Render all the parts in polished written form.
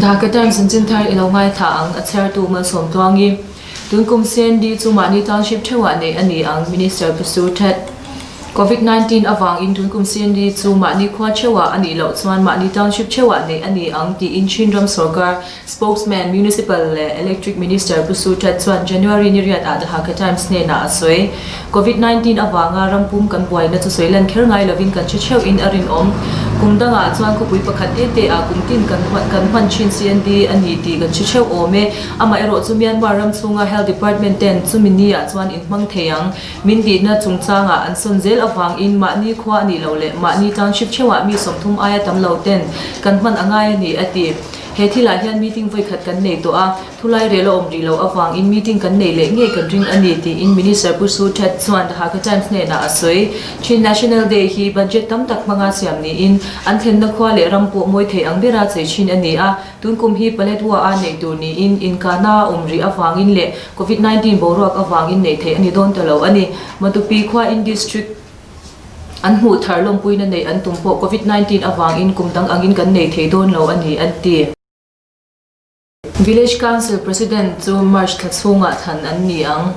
Dhaka Times chanchin thar i lo ngaithla ang, a chhiartu Malsawmtluangi. Tun kum CND chu mahni township theuhah neih a ni ang, Minister Pu Sur That. Covid 19 avangin tun kum CND chu mahni khua theuhah a nih loh chuan mahni township theuhah neih a ni ang tiin Chin ram sorkar Spokesman, Municipal leh Electric Minister Pu Su That chuan January ni riat ah The Hakha Times hnenah a sawi. Covid 19 avanga ram pum kan buaina chu sawi lan kher ngai lovin kan hre theuh in a rinawm. Kum dangah chuan khawpui pakhat te te ah kum tin kan kan hman thin CND a ni tih kan hre theuh awm e. Amaherawh chu Myanmar ram chhunga Health Department ten chumi ni ah chuan in hmang thei ang. Min tihna chungchangah an sawn zel avangin mahni khua a nih loh leh mahni township theuhah mi 30 aia tam lo ten kan hman a ngai a ni a ti. He thilah hian meeting vawikhat kan nei tawh a, thulai rel a awm rih loh avangin meeting kan nei leh ngei kan ring a ni tiin Minister Pu Su That chuan The Hakha Times hnenah a sawi. Chin National Day hi budget tam tak hmanga siam niin an thlenna khua leh ram pawh mawi thei ang bera chei thin a ni a, tun kum hi Paletwa a neih tur niin inkahna a awm rih avangin leh Covid 19 boruak avangin neih theih a ni dawn ta lo a ni. Matupi khua in District. An hmuh thar lawmpuina neih an tum pawh Covid 19 avangin kum dang angin kan nei thei dawn lo a ni, an ti. Village Council President chu March thla chhungah thlan an ni ang.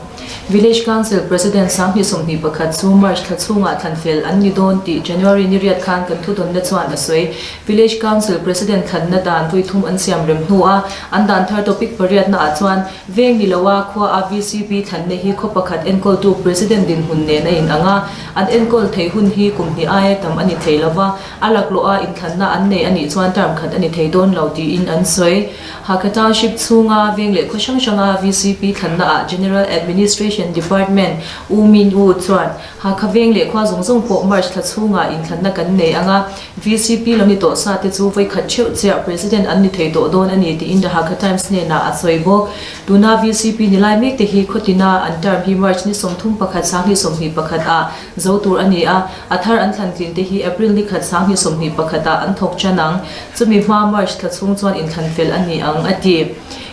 Village Council President 2021 chu March thla chhungah thlan fel an ni dawn tih January ni riat khan kan thudawnna chuan a sawi. Village Council President thlanna dan vawi thum an siam rem hnu a, an dan thar topic pariatna ah chuan Veng ni loa khua a VCP thlanna hi khaw pakhat enkawltu President dinhmun nen a inang a, an enkawl theih hun hi kum hnih aia tam a ni thei lo va, a laklawh a inthlanna an nei a nih chuan term khat a ni thei dawn lo tiin an sawi. Hakha Township chhunga veng leh khaw hrang hranga VCP thlanna ah General Administration Department U Min U chuan Hakha veng leh khua zawng zawng pawh March thla chhungah inthlanna kan nei ang a, VCP lo ni tawh sa te chu vawikhat theuh chiah President an ni thei tawh dawn a ni tiin The Hakha Times hnenah a sawi bawk. Tuna VCP ni lai mek te hi khawtina an term hi March ni 31 2021 ah zo tur a ni a, a thar an thlan tlin te hi April ni khat 2021 ah an thawk tan ang. Chumi hma March thla chhung chuan inthlan fel a ni ang a ti.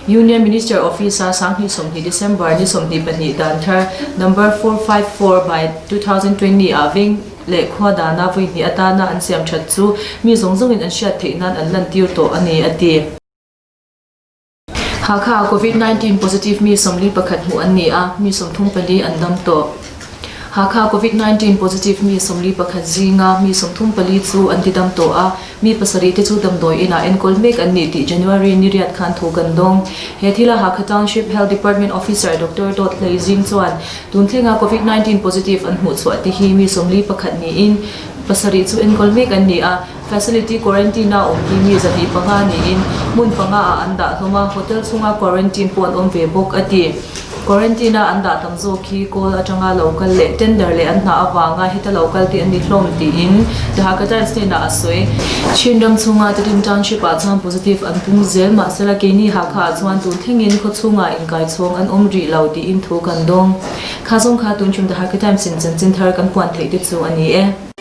Union Minister Office a 2020 December ni 22 dan thar number 454 by 2020 ah veng leh khua dana vawi hnih atana an siam that chu mi zawng zawngin an hriat theih nan an lantir tawh a ni, a ti. Hakha ah Covid 19 positive mi 41 hmuh an ni a, mi 34 an dam tawh. Hakha Covid 19 positive mi 41 zinga mi 34 chu an ti dam tawh a, mi pasarih te chu damdawi inah enkawl mek an ni tih January ni riat khan thu kan dawng. He thila Hakha Township Health Department Officer Doctor Dawt Hlei Zing chuan, Tun thlenga Covid 19 positive an hmuh chhuah te hi mi 41 niin pasarih chu enkawl mek an ni a, facility quarantine a awm hi mi 205 niin hmun panga ah an dah hlawm a, hotel chhunga quarantine pawh an awm ve bawk a ti. Quarantine a an dah tam zawk hi kawl atanga lo kal leh tender leh an hna avanga heta lo kal te an ni hlawm tiin The Hakha Times hnenah a sawi. Chin ram chhunga Tedim Township ah chuan positive an pung zel mahsela keini Hakha ah chuan tun thlengin khaw chhungah inkai chhawng an awm rih lo tiin thu kan dawng. Kha zawng kha tun chhum The Hakha Times in chanchin thar kan puan theih te chu a ni e.